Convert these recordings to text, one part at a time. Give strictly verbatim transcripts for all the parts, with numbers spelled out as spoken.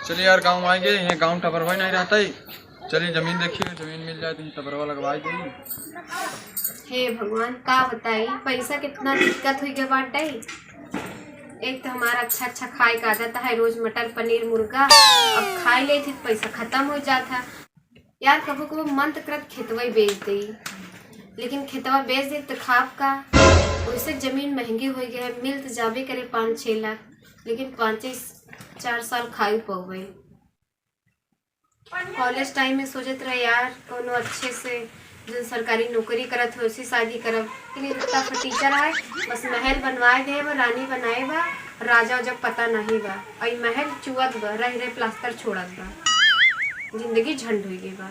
चलिए यार, गाँव आएंगे, यहाँ गाँव टबरवा नहीं रहता है। चलिए जमीन देखिए, जमीन मिल जाए तो ये टबरवा लगवाई देंगे। हे भगवान, का बताई, पैसा कितना दिक्कत हुई गए बाटे। एक तो हमारा अच्छा अच्छा खाए का आदत है, रोज मटर पनीर मुर्गा, अब खाए ले थी तो पैसा खत्म हो जाता। यार, कबो कबो मन तो करत खेतवा ही बेच देई, लेकिन खेतवा बेच दे तो खाब का? वैसे जमीन महंगी हो गई है, मिल तो जाबे करे पाँच छः लाख, लेकिन पाँचे चार साल खाई पौबे। कॉलेज टाइम में सोचत रहे यार, कोनो अच्छे से जो सरकारी नौकरी करत हो, उसी शादी करब। लेकिन इतना टीचर है, बस महल बनवाए दे बा, रानी बनाए बा, राजा जब पता नहीं बा। और ई महल चुअत बा, रह रहे प्लास्टर छोड़त बा, जिंदगी झंड हुई गई बा।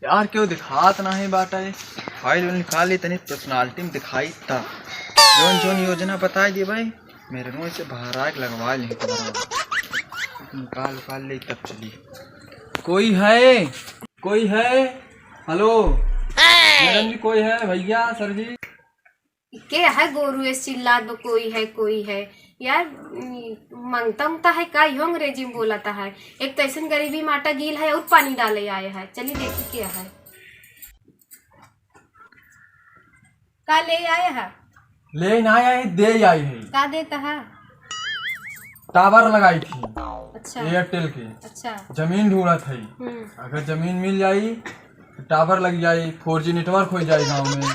यार, क्यों दिखात नाही बाटे? फाइल उइल निकाल ली, तनी पर्सनालिटी में दिखाई ता। जौन जौन योजना बताई दे भाई, मेरे मुंह से बाहर आके लगवा ली तो बराबर। निकाल उकाल ले तब चली। कोई है? कोई है? हेलो मैडम जी, कोई है? भैया, सर जी। के है गोरू ऐसे चिल्लात बा, कोई है, कोई है। यार, उम, मंगता उंगता है का? इहो अंग्रेजी में बोलता है। एक तो ऐसन गरीबी में आटा गील है और पानी डाले आए है। चलिए देखी क्या है। का ले आए है? ले ना आए, दे आई है। का देता है? टावर लगाई थी। अच्छा। एयरटेल के। अच्छा। जमीन ढूंढत है। हम्म। अगर जमीन मिल जाई तो टावर लग जाई, फोर जी नेटवर्क हो जाई गाँव में।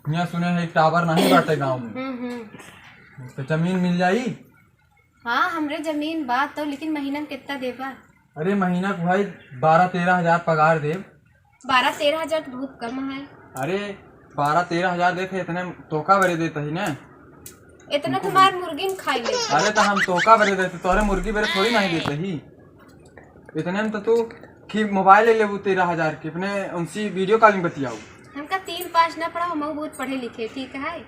यहाँ सुने है एक टावर नहीं बाटे गाँव में। हम्म, हम्म। तो जमीन मिल जाई? हाँ, हमरे जमीन बा तो, लेकिन महीना में कितना देबा? अरे, महीना को भाई बारह तेरह हजार पगार देब। बारह तेरह हजार तो बहुत कम है। अरे, बारह तेरह हजार देते, इतने में तोका बरे देते ही ना। इतना तुम्हार मुर्गी में खाई ले। अरे, तो हम तोका बरे देते, तोहरे मुर्गी बरे थोड़ी नहीं देते ही। इतने में तो तू खी-, मोबाइल ले लेबू तेरह हजार के, अपने उनसे वीडियो कॉलिंग बतियाऊ। हमका तीन पाँच ना पढ़ा, हम बहुत पढ़े लिखे, ठीक है?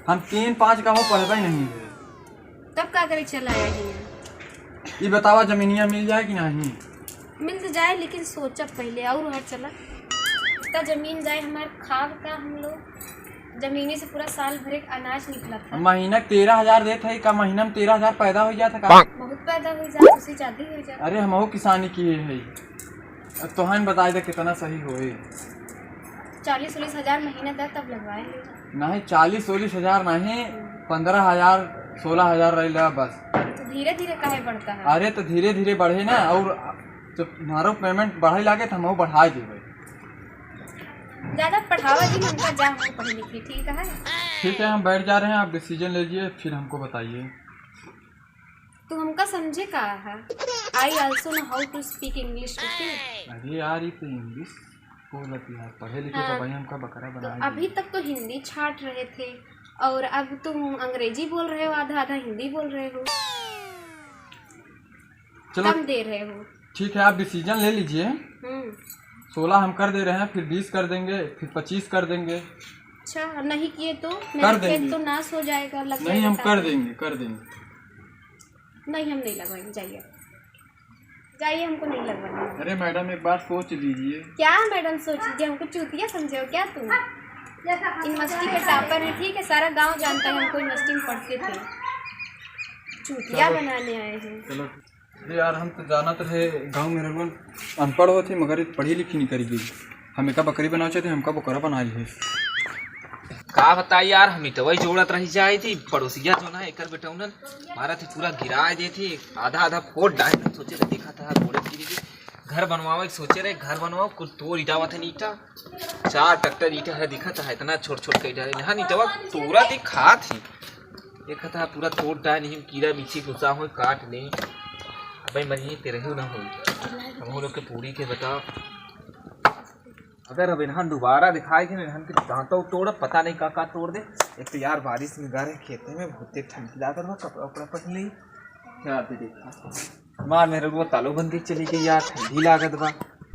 हम तीन पाँच का हो पढ़बे नहीं है। तब का करे चला आया हियाँ? ई बतावा, जमीनिया मिल जाए कि नहीं? मिल तो जाए, लेकिन सोचब पहले, और वहाँ चला। इतना जमीन जाए हमार, खाब का हम लोग? जमीनी से पूरा साल भर एक अनाज निकलत है। महीना के तेरह हजार देत है, का महीना में तेरह हजार पैदा हो जात है का? बहुत पैदा हो जात, उससे ज्यादा ही हो जात। अरे, हमहू किसानी किए है, अब तोहन बताए दे कितना सही होए। चालीस उलीस हजार महीना दा, तब लगवाए ले। नहीं, चालीस उलीस हजार नहीं, हम्म। पन्द्रह हजार, सोलह हजार रह ला बस। तो धीरे धीरे काहे बढ़ता है? अरे, तो धीरे धीरे बढ़े ना, और जब तुम्हारो पेमेंट बढ़े लागे तो हमहू बढ़ा देबे। ज्यादा पढ़ावा जी, हमका जा, हम पढ़े लिखे, ठीक है? ठीक है, हम बैठ जा रहे हैं, आप डिसीजन ले लीजिए, फिर हमको बताइए। तू हमका समझे का है? I also know how to speak English, okay? अरे यार, ये तो इंग्लिश बोलत यार, पढ़े लिखे हाँ। तो भाई हमका बकरा तो बनाए अभी दिए। तक तो हिंदी छाट रहे थे और अब तुम अंग्रेजी बोल रहे हो, आधा आधा हिंदी बोल रहे हो। चलो। कम दे रहे हो। ठीक है, आप डिसीजन ले लीजिए। हम्म। सोलह हम कर दे रहे हैं, फिर बीस कर देंगे, फिर पच्चीस कर देंगे। अच्छा, नहीं किए तो? मेरा कर खेत देंगे। तो नाश हो जाएगा, लग नहीं, जाएगा हम कर ताकि देंगे, कर देंगे। नहीं, हम नहीं लगवाएंगे, जाइए। जाइए, हमको नहीं लगवाना। अरे मैडम, एक बार सोच लीजिए। क्या मैडम सोच लीजिए? हमको चूतिया समझे हो क्या तुम? यूनिवर्सिटी के टॉपर है, ठीक है, सारा गांव जानता है हमको यूनिवर्सिटी में पढ़ते थे। चूतिया चलो। बनाने आए हैं। चलो। अरे यार, हम तो जानत रहे गांव में रहुअन अनपढ़ होत ही, मगर पढ़ी लिखी नहीं करी गई। हम एका बकरी बनावे चाहते, हमका बकरा बना लिए। का बताई यार, हम इटवई जोड़त रही जाए थी, पड़ोसिया जो ना एकर बेटौनन मारा थी, पूरा गिराए दे थी, आधा आधा फोड़ डाए। हम सोचे रहे, देखा था गोड़े गिरी गई। घर बनवावे के सोचे रहे, घर बनवाओ, कुल तोड़ इटावत है ईटा, चार ट्रैक्टर ईटा है, दिखत है इतना छोट छोट कई डाले, यहाँ ईटवा तोरा दिखात ही। एक था पूरा तोड़ डाए नहीं, कीड़ा मिची घुसा हो काट ले। अबे मरिए ते रहू ना हो। हम लोग के पूरी के बता। अगर अब इन्हां दोबारा दिखाए कि इन्हां के दांतों तोड़, पता नहीं का का तोड़ दे। एक तो यार बारिश में गए रहे खेते में, बहुते ठंडी लागत बा, कपड़ा उपड़ा पहन ली। यार दे देखा। हमार मेरे को तालो बंदी चली गई यार, ठंडी लागत बा।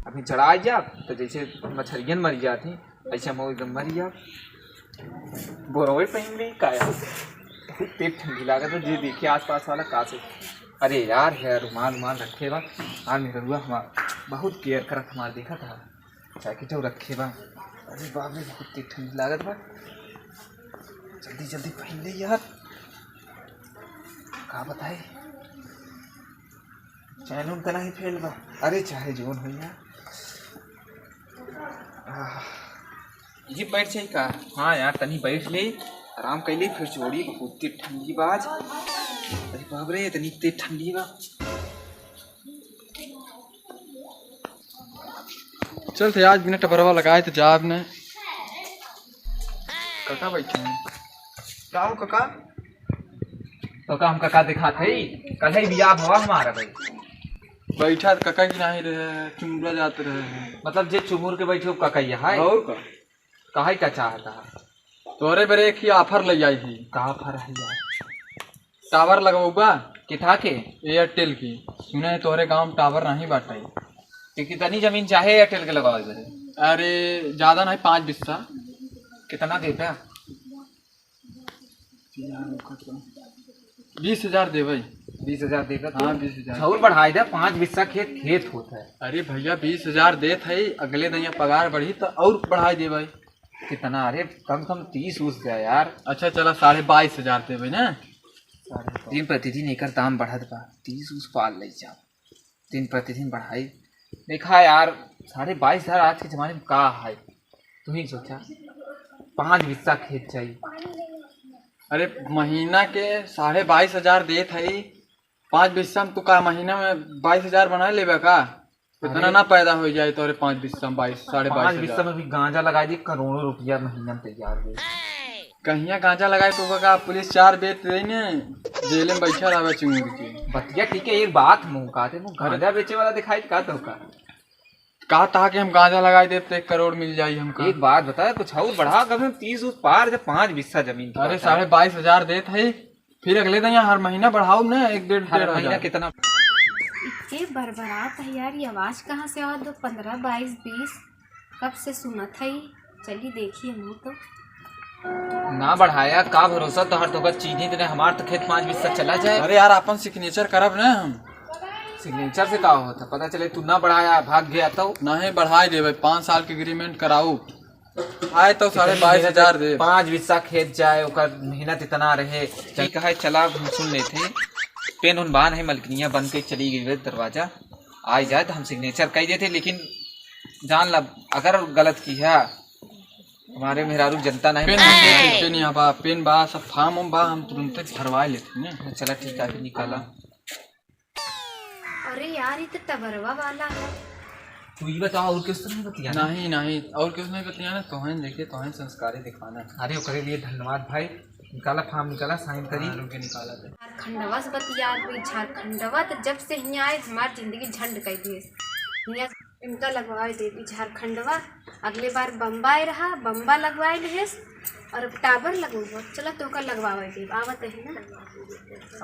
अभी चढ़ा जा तो जैसे मछरियन मर जाती, ऐसे हम एकदम मर जा। बोरवे पहन ली का यार? बहुत तेज ठंडी लागत है, जे देखे आसपास वाला का से। अरे यार, है रुमाल, रुमाल रखे बा। आ मेहरुआ हमार बहुत केयर करत हमार, देखा था जैकेट रखे बा। अरे बाप रे, बहुत तेज ठंडी लागत बा। जल्दी जल्दी पहन ले यार। का बताई, चैन उन तना ही फेल बा। अरे चाहे जोन हो यार। आह। ये बैठ जाई का? हाँ यार, तनी बैठ ले, आराम कर ले, फिर छोड़ी। बहुत तेज ठंडी बा आज। अरे बाप रे, इतनी तेज ठंडी बा। चल थे, आज बिना टबरवा लगाए तो जाब न। काका बैठे हैं। का हो काका? तो का हम काका दिखात है? कल है बियाह भवा हमारा भाई। बैठा त काका की नाही रहे, चुमुरा जात रहे। मतलब जे चुमुर के बैठे, वो काका ये है? और का? काहे का चाहता है? तोरे बरे एक ही offer ले आई ही। का offer है यार? Tower लगवाउबा? किथा के? Airtel की। सुने है तोरे गाँव में tower नहीं बाटे। तो कितनी जमीन चाहे Airtel के लगावे बरे? अरे, ज्यादा नहीं, पाँच बिस्सा। कितना देता? बीस हजार देबै। बीस हजार देबै तो? हाँ, बीस हजार। और बढ़ाई दे, पाँच बिस्सा खेत, खेत होत है। अरे भैया, बीस हजार देत है, अगले दइया पगार बढ़ी तो और बढ़ाई देबै। कितना? अरे कम से कम तीस उस जाए यार। अच्छा चला, साढ़े बाईस हजार देबै ना। साढ़े बाईस। दिन प्रतिदिन एकर दाम बढ़त बा, तीस उस पाल ले जाओ। दिन प्रतिदिन बढ़ाई। देखा यार, साढ़े बाईस हजार आज के जमाने में का है, तू ही सोचा, पाँच बिस्सा खेत चाहिए। अरे, महीना के साढ़े बाईस हजार देत है, पाँच बिस्सा में तू का महीना में बाईस हजार बना लेबे का? इतना अरे, ना पैदा हो जाए तोरे पाँच बिस्सा में बाईस, साढ़े बाईस हजार। पाँच बिस्सा में भी गांजा लगा दी, करोड़ों रुपया महीना में तैयार हो। कहिया गांजा लगाए तो का पुलिस चार बेत दे ने, जेल में बैठा रहबे चुंगुर के। बतिया ठीक है, एक बात मुँह का थे, मुँह गांजा बेचे वाला दिखाई का तो का? कहा था कि हम गांजा लगाए देते एक करोड़ मिल जाई हमका। एक बात बता, कुछ और बढ़ा, कम से कम तीस उस पार, जब पाँच बिस्सा जमीन की अरे, बात है। साढ़े बाईस हजार देत है, फिर अगले दिन यहाँ हर महीना बढ़ाओ ना, एक डेढ़, हर डेढ़ महीना हजार। कितना? इतने बरबरात है यार, ये आवाज कहाँ से आवत? दो, पन्द्रह, बाईस, बीस, कब से सुनत है? चली देखी हम तो। ना बढ़ाया, का भरोसा तोहर, तोहर चीनी तने, हमार तो खेत पाँच बिस्सा चला जाए। अरे यार, अपन signature करब ना हम। Signature से का होता? पता चले तू ना बढ़ाया, भाग गया तो। नहीं, बढ़ाई देबे, पाँच साल के agreement कराऊ। आए तो साढ़े बाईस हजार दे। पाँच बिस्सा खेत जाए, ओकर मेहनत इतना रहे। ठीक है, चला, हम सुन लेते हैं। पेन उन बान है, मलकिनिया बन के चली गई है दरवाजा। आ जाए तो हम signature कर देते, लेकिन जान ला, अगर गलत की है, हमारे मेहरारू जनता नहीं पेन मानती। नहीं, पेन यहाँ बा, पेन बा, सब form उम बा, हम तुरंते भरवा लेते हैं। चला ठीक है, अभी निकाला। अरे यार, ये तो टबरवा वाला है। तू ये बताओ, और किस तरह बतिया? नहीं, नहीं, और किस नहीं बतिया ना, तोहन देखे, तोहन संस्कारी दिखाना। अरे, ओकरे लिए धन्यवाद भाई। निकाला form, निकाला, sign करी। हाँ, रुके, निकाला थे। झारखंडवा से बतियात भी, झारखंडवा तो जब से हियाँ आए, हमार जिंदगी झंड कर दिए। हियाँ इनका लगवाए देबी झारखंडवा। अगले बार बम्बई रहा, बम्बा लगवाए लिहेस, और अब tower लगवाओ। चला, तोहका लगवाए देब, आवत है ना।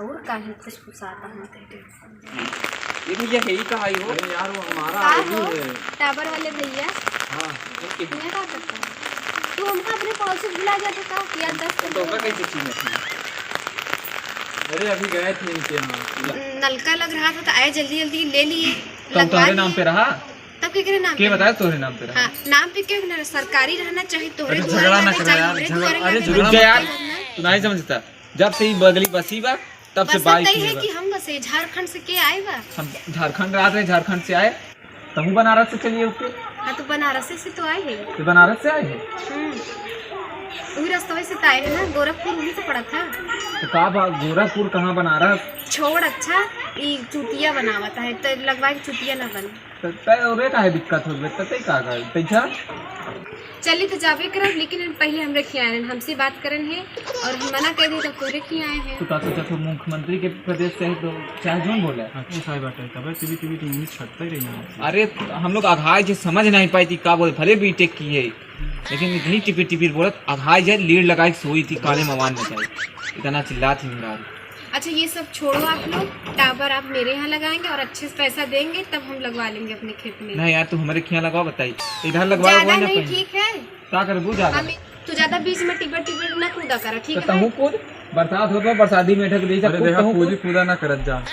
और काहे फुसफुसाता हम? ये भैया है ही कहाँ ही हो? अरे यार, वो हमारा का आदमी हो? है। Tower वाले भैया। हाँ, ओके। ये का करता है? तू हमका अपने पड़ोसी भुला जाता का? यार, दस तो का कैसे चीज है? अरे, अभी गए थे इनके यहाँ। नलका लग रहा था तो आए, जल्दी जल्दी ले लिए, तो लगवा तोहरे नाम लिए। पे रहा? तब केकरे नाम के पे बताया रहा? तोहरे नाम पे रहा? हाँ, नाम पे क्यों ना, सरकारी रहना चाहिए, तोहरे अरे, दुआरे झगड़ा ना रहना करा चाहिए, यार, हमरे झगड़ा, दुआरे अरे, ना झगड़ा रुक जा यार, मत करना। तू नहीं समझता। जब से ई बगली बसी बा, तब से बसत बाइक नहीं ही है बा। कि हम बसे, झारखंड से के आए बा? हम झारखंड रात रहे, झारखंड से आए। तहूँ बनारस से चलिए उठ के। हाँ, तो बनारस से तो आए हैं। तो बनारस से आए हैं? हम्म। वही रस्तवे से तो आए हैं ना, गोरखपुर वहीं से पड़ा था। तो का बा, गोरखपुर कहाँ बनारस? छोड़, अच्छा, ई चुतिया बनावत है, तो लगवा के चुतिया ना बने। तो तय औरे काहे दिक्कत हो गई? तो तय का कर, तय जा। चली तो जाबे करब, लेकिन पहले हमरे खियाए रहन, हमसे बात करन है और हम मना कर दी तो तोरे खियाए हैं। तो का सोचा था मुख्यमंत्री के प्रदेश से है तो चाहे जोन बोले। अच्छा है बात है, तबे टीवी टीवी तो इंग्लिश छटते रही ना। अरे हम लोग अघाए जे समझ नहीं पाई थी का बोले, भले बीटेक की है लेकिन इतनी टिपिर टिपिर बोलत अघाए जे लीड लगाए सोई थी काले मवान में जाए, इतना चिल्लात ही मेहरारू। अच्छा, ये सब छोड़ो आप लोग, टावर आप मेरे यहाँ लगाएंगे और अच्छे से पैसा देंगे, तब हम लगवा लेंगे अपने खेत में। नहीं यार, तू हमारे यहाँ लगवा, बताई, इधर लगवा, ज्यादा नहीं, ठीक है। का करबू ज्यादा? हम, तू ज्यादा बीच में टिबर टिबर ना कूदा कर, ठीक है? तहूँ कूद, बरसात होत बा, बरसाती में ठक दे, अरे कूद, देखा, तहूँ कूदी कूद। कूदा ना करत जा।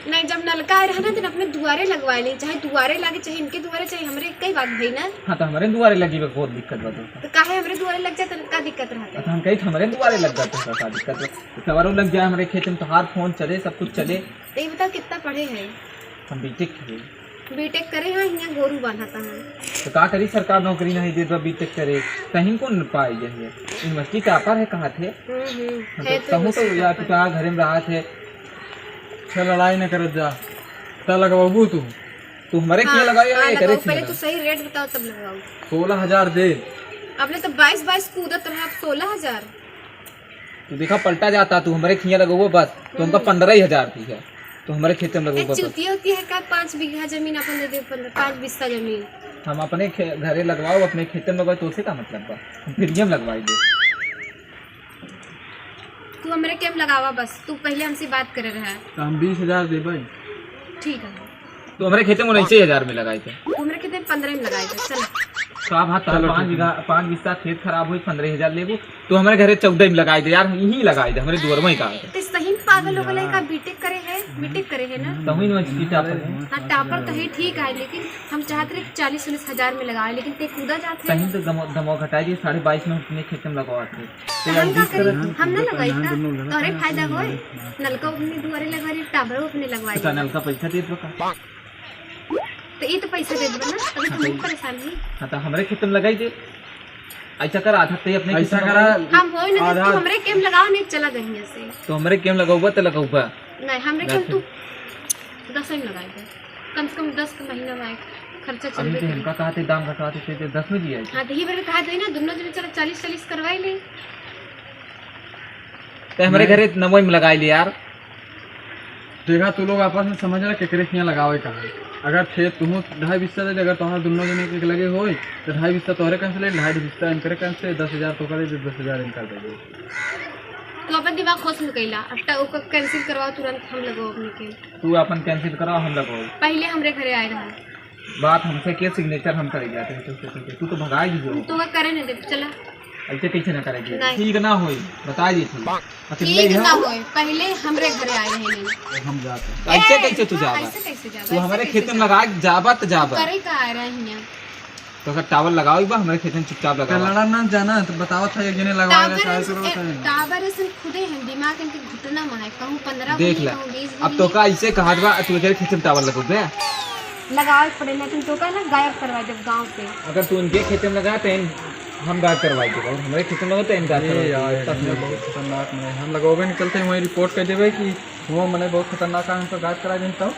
नहीं, जब नलका आए रहा ना, तो अपने दुआरे लगवाए ली, चाहे दुआरे लागे, चाहे इनके दुआरे, चाहे हमरे, कई बात भई ना। हाँ, तो हमरे दुआरे लगी बा, बहुत दिक्कत बा तो। तो काहे हमरे दुआरे लग जाए, तो का दिक्कत रहता? तो हम कही, तो हमरे दुआरे लग जाते हैं, का दिक्कत बा? तो सवारों लग जाए हमरे खेत में, तोहार फोन चले, सब कुछ चले। तो ये बताओ, कितना पढ़े हैं? हम बीटेक किए। बीटेक करे हैं, यहाँ गोरू बांधता है। तो का करी, सरकार नौकरी नहीं देत बा बीटेक करे, कहीं कौन पाए जाए? यूनिवर्सिटी टॉपर है, कहा थे? हम्म, हम्म, हम है तो तो कहूँ तो यूनिवर्सिटी या टॉपर। पिता घरे में रहा थे। अच्छा, लड़ाई न करत जा। त लगवाबू तू? तू हमरे हाँ, किया लगाई हाँ, है, करे लगाओ, पहले तू सही रेट बताओ, तब लगवाओ। सोलह हजार दे। आपने तो बाईस बाईस कूदत रहा, अब सोलह हजार। तू देखा, पलटा जाता, तू हमरे खिया लगवो बस, तो हमका हम्म। पन्द्रह ही हजार दी है, तो हमरे खेते में ए, लगवो बस। चूतिया होती है का? पाँच बीघा जमीन अपन दे दे, पन्द्रह, पाँच बिस्सा जमीन। हम अपने खे-, घरे लगवाओ, अपने खेते में लगवाओ, तो उसे का मतलब बा? हम फ्री में लगवाई दे। तू हमरे के में लगावा बस, तू पहले हमसे बात करे रहा। तो हम बीस हजार देबै। ठीक है। तो हमरे खेते में उन्नीस हजार में लगाए थे। तो हमरे खेते में पन्द्रह में लगाए थे, चला। का बात है, चलो, पाँच ठीक है। बीघा, पाँच बिस्सा खेत खराब हुई, पन्द्रह हजार लेबू, तो हमरे घरे चौदह में लगाए दे यार, यहीं लगाए दे, हमरे दुआर में ही का है। ते सही में पागल हो गए का? बीटेक करे है, बीटेक करे है ना? तो ही यूनिवर्सिटी टॉपर है। हाँ, टॉपर तो है, ठीक है, लेकिन हम चाहत रहे चालीस उन्नीस हजार में लगाए, लेकिन ते कूदा जात है। सही तो दमो, दमो घटाई दिए, साढ़े बाईस में अपने खेते में लगवा थे। तो हम यार का बीस करी? तरह हम ना लगाई का? तोहरे फायदा होए। नलका अपने दुआरे लगवा रही, टावरो अपने लगवाए तो का देना। नलका पैसा देत बा का? तो ई तो पैसा देत बा ना, अभी तो हम परेशान ही। हाँ, तो हमरे खेत में लगाई दे। ऐसा कर, आधा ते अपने ऐसा खेत में करा, लगाई। हम होई ना, आधा तू हमरे के में लगाओ, नहीं चला गई से। तो हमरे के में लगौबा तो लगौबा। नहीं, हमरे के में तू दस में लगाई दे। कम से कम दस के महीना में खर्चा अभी चलबे तो करी। हमका कहा थे दाम घटाते थे, तो दस में दिया है। हाँ, तो ये बेर कहा दे ना, दोनों जने चला चालीस चालीस करवाई ले। तो हमरे नहीं। घरे नमोई में लगाई ले यार। देखा, तू लोग आपस में समझ रहा केकरे खिया लगावे का है। अगर थे तुम ढाई बिस्सा दे दे, अगर तुम्हारा दोनों जने के लगे होई, तो ढाई बिस्सा तोहरे कन से ले, ढाई बिस्सा इनकरे कन से, दस हजार तो करे, दस हजार इनका दे दे। तू अपन दिमाग खुश में कैला, अब ट-, ओकर cancel करवाओ तुरंत, हम लगो अपने के। तू अपन cancel कराओ, हम लगो। पहले हमरे घरे आए रहा। बात हमसे के, signature हम करे जाते हैं, कैसे, कैसे? तू तो भगाई दीजिए। हम तो करे नहीं देब, चला। ऐसे कैसे ना करेगी? नहीं। ठीक ना होई, बता दी थी। अकेले ठीक ही ना हो। होई, पहले हमरे घरे आए रहे नहीं। हम जाते हैं। तो ऐसे ए, कैसे तू हाँ, जाबा? ऐसे कैसे जाबा? तू ऐसे हमारे कैसे खेत में जाबा? लगा जाबा तो जाबा। करे का आ रहा है यहाँ? तो अगर टावर लगाओ एक बार, हमारे खेत में चुपचाप लगाओ। लड़ा ना जाना, तो बताओ था, एक जने लगाओ, टावर चाहे ऐसे, करो, ए, चाहे ना। टावर ऐसे खुदे हैं, दिमाग इनके घुटना में है, कहूँ पन्द्रह देख बनी, ले, कहूँ बीस अब बनी। तो का ऐसे कहा बा, तू इधर खेत में टावर लगो बे। लगावे के पड़े, लेकिन तो का ना गायब करवा देब गाँव से। अगर तू इनके खेते में लगा, तो इन हम गायब करवाई देब, और हमारे खेते में लगा, तो इन गायब ए करवाई यार, देब। तब इन्हें नहीं बहुत खतरनाक मने, हम लगोगे निकलते हैं, वहीं रिपोर्ट कर देबे कि वो मने बहुत खतरनाक है, हम तो गायब करा दें, तब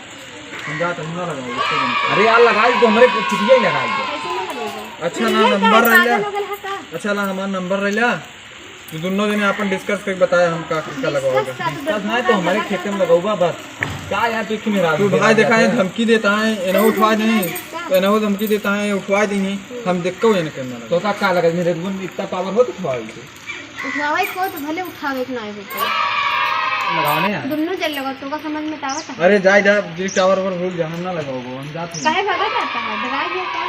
हम जाते हैं, ना लगाओ, उसको नहीं। अरे यार, लगाई तो हमारे चुटिया ही लगाई दो। कैसे ना लगेगा? अच्छा, ना नंबर रह लिया। पागल हो गल है का? अच्छा, ना हमारा नंबर रह लिया। तू दोनों जने आपन discuss करके बताए, हम का, का लगाओगे? Discuss का तो discuss है, तो हमारे खेते में लगौबा बस। का यार, तू क्यों मेरा तू भाई देखा है, धमकी देता है, एनहु उठवा देंगे, तो एनहु धमकी देता है, उठवा देंगे। हम देख को ये ना करना लगा। तो का, का लगा, मेरे गुण इतना power हो तो उठवा दे। उठवावे को तो भले उठावे के ना होते। लगाओ ना यार। दोनों जन लगा, तो का समझ में तो आवत है। अरे जा, जा, जी टावर पर भूल जा, हम ना लगाओ, हम जाते हैं। काहे भागा जाता है? डरा गया क्या?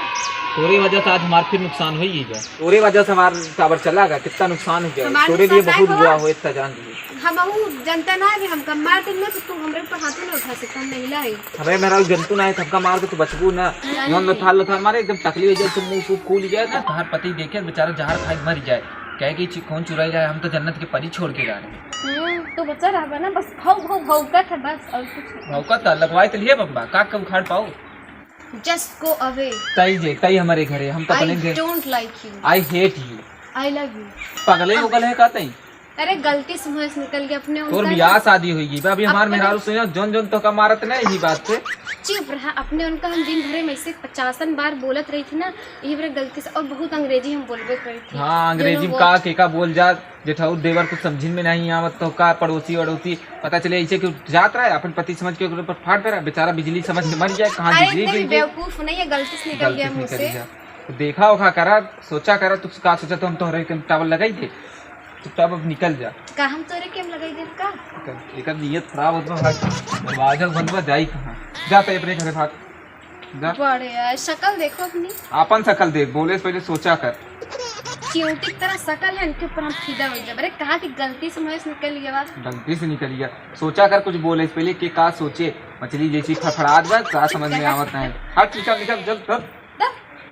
तोरे वजह से आज हमार फिर नुकसान हो ही गया। तोरे वजह से हमार टावर चला गया, कितना नुकसान हो गया। हमार तोरे लिए नुकसान बहुत काहे हुआ हुआ? हो, इतना जान लीजिए। हम ऊ जनता ना है, हमका मार देना तो तू हमरे ऊपर हाथों ना उठा सकता, हम महिला है। अरे मेरा जंतु ना है, हमका मार के तू बचबू ना। नहीं। नॉन लथार लथार मारे, एकदम टकली हो जाए, तो मुंह फूक फूल जाए, तो तोहार पति देखे बेचारा जहर खाए मर जाए। कहे कि ची-, कौन चुराई जाए, हम तो जन्नत के परी छोड़ के जा रहे हैं। हम्म, तू बचा रहबा ना, बस भौ, भौ, भौंकत है बस, और कुछ नहीं। भौंकत है, लगवाए तो लिए बम्बा, का के उखाड़ पाओ? Just go away। तई जे, तई हमारे घरे, हम तो I अपने घर don't like you। I hate you। I love you। पगले हो गल है का तई? अरे गलती से मुंह से निकल गया अपने तोर उनका बियाह ना। शादी होई गई बा, अभी हमार अपने मेहरारू से जौन जौन तोका मारत ना यही बात से। चुप रहा, अपने उनका हम दिन भरे में से पचासन बार बोलत रही थी ना, ये बार गलती से, और बहुत अंग्रेजी हम बोलबे करी थी। हाँ, अंग्रेजी में का, के का बोल जा, जेठाऊ देवर कुछ समझिन में नहीं आवत, तो का पड़ोसी वड़ोसी पता चले ऐसे कि जात रहा है, अपन पति समझ के ओकरे पर फाट पे रहा, बेचारा बिजली समझ के मर जाए, कहाँ अरे बिजली एकदम गई है। बेवकूफ नहीं है, गलती से निकल गलती गया से मुंह निकल से। गया। तो देखा ओखा करा, सोचा करा, तू का सोचा, तो हम तोहरे के टावर लगाई थे, तो तब अब निकल जा। का हम तोरे के लगाई देब का? एकर, एकर नियत खराब होत बा भाई, बाजल बंद बा, जाई कहाँ? जा तै अपने घरे भाग। जा। बड़े यार, शकल देखो अपनी। आपन शकल देख, बोले से पहले सोचा कर। चिउँटी की तरह शकल है, इनके ऊपर हम फिदा हो जाब। अरे, कहा कि गलती से मुँह से निकल गया बा। गलती से निकल गया। सोचा कर कुछ बोले, इससे पहले कि का सोचे। मछली जैसी फड़फड़ात बा, का समझ में आवत नहीं। हट, निकल, निकल, चल, चल।